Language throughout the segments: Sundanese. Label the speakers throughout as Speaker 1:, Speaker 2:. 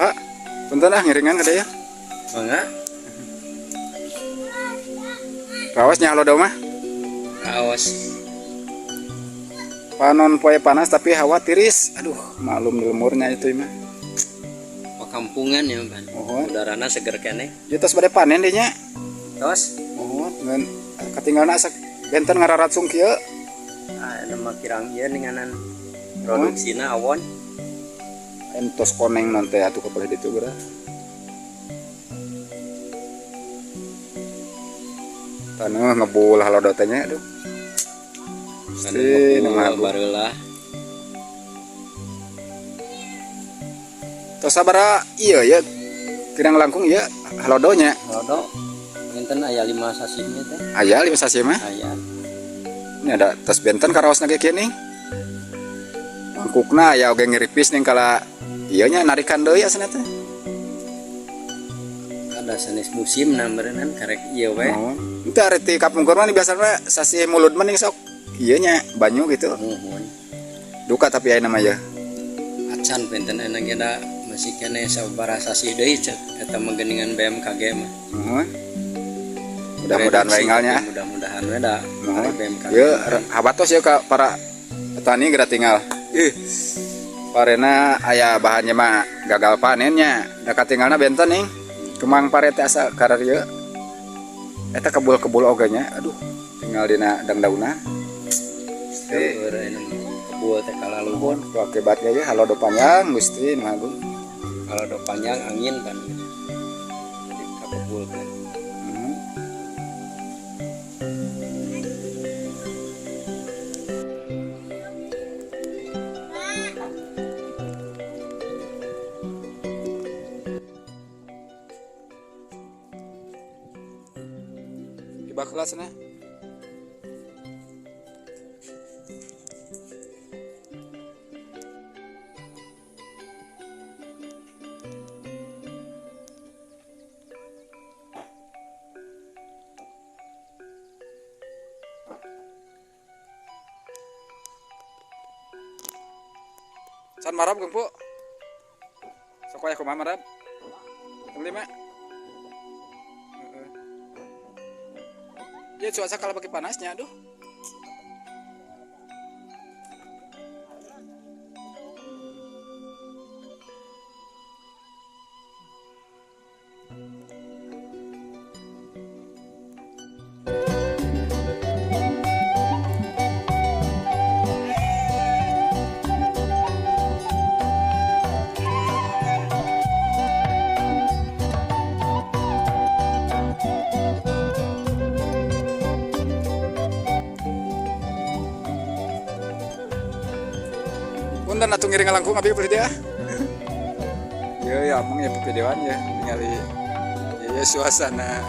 Speaker 1: Pak, punten ah ngiringan ka ya.
Speaker 2: Mangga.
Speaker 1: Raos nya halodo mah.
Speaker 2: Raos.
Speaker 1: Panon poe panas tapi hawa tiris. Aduh, maklum di lemurnya itu mah.
Speaker 2: Pakampungan ya, Ban.
Speaker 1: Mohon.
Speaker 2: Udarana seger keneh.
Speaker 1: Ieu tos bade panen deui nya.
Speaker 2: Tos.
Speaker 1: Mohon ngan katinggalna asa benten ngararatsung kieu.
Speaker 2: Ah, eta mah kirang ieu ninganan produksina awon.
Speaker 1: Entos koneng non teh atuh kepala ditu geura. Taneuh ngebul halodo teh nya aduh. Gusti nu Maha Agung.
Speaker 2: Bareula.
Speaker 1: Tos sabaraha ieu ya kirang langkung ieu halodo nya.
Speaker 2: Halodo benten aya 5 sasihnya teh.
Speaker 1: Aya 5 sasih mah?
Speaker 2: Aya.
Speaker 1: Ini ada tos benten karaosna ge kieu ning. Mangkukna aya oge ngiripis ning kala ieu nya narikan deui asana teh.
Speaker 2: Ada sanes musim na meureunnan karek ieu we.
Speaker 1: Mohon. Henteu ari ti kapungkur mah biasana sasih mulud mah ning sok ieu nya banyu gitu.
Speaker 2: Muhun.
Speaker 1: Duka tapi ayeuna mah ya.
Speaker 2: Acan benten ayeuna ge da masih keneh sabaraha sasih deui cek eta mah geuningan BMKG mah.
Speaker 1: Muhun. Mudah-mudahan wae enggalnya.
Speaker 2: Mudah-mudahan we da
Speaker 1: Muhun.
Speaker 2: BMKG.
Speaker 1: Ieu habatos ya ka para petani geura tinggal. Ih. Parena aya bahannya mah gagal panennya. Da katinggalna benten ning. Kemang pare teh asa kararieu. Eta kebul-kebul oge nya. Aduh, tinggal dina dangdauna.
Speaker 2: Seueur ayeuna kebul teh kalaluhur.
Speaker 1: Ku akibat ge halodo panjang Gusti nu Agung.
Speaker 2: Halodo panjang angin pan. Jadi ka kebul teh.
Speaker 1: Di kelas sana. San marab kang po. Sok aya kumaha marab? Tong lima. Ya cuaca kalau pakai panasnya, aduh. Punten atuh ngiring ngalangkung abi beli dia. Ya ya ameng ya videoan ya ningali ya, ya suasana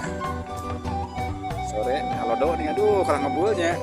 Speaker 1: sore halodo nih aduh kalah ngebulnya.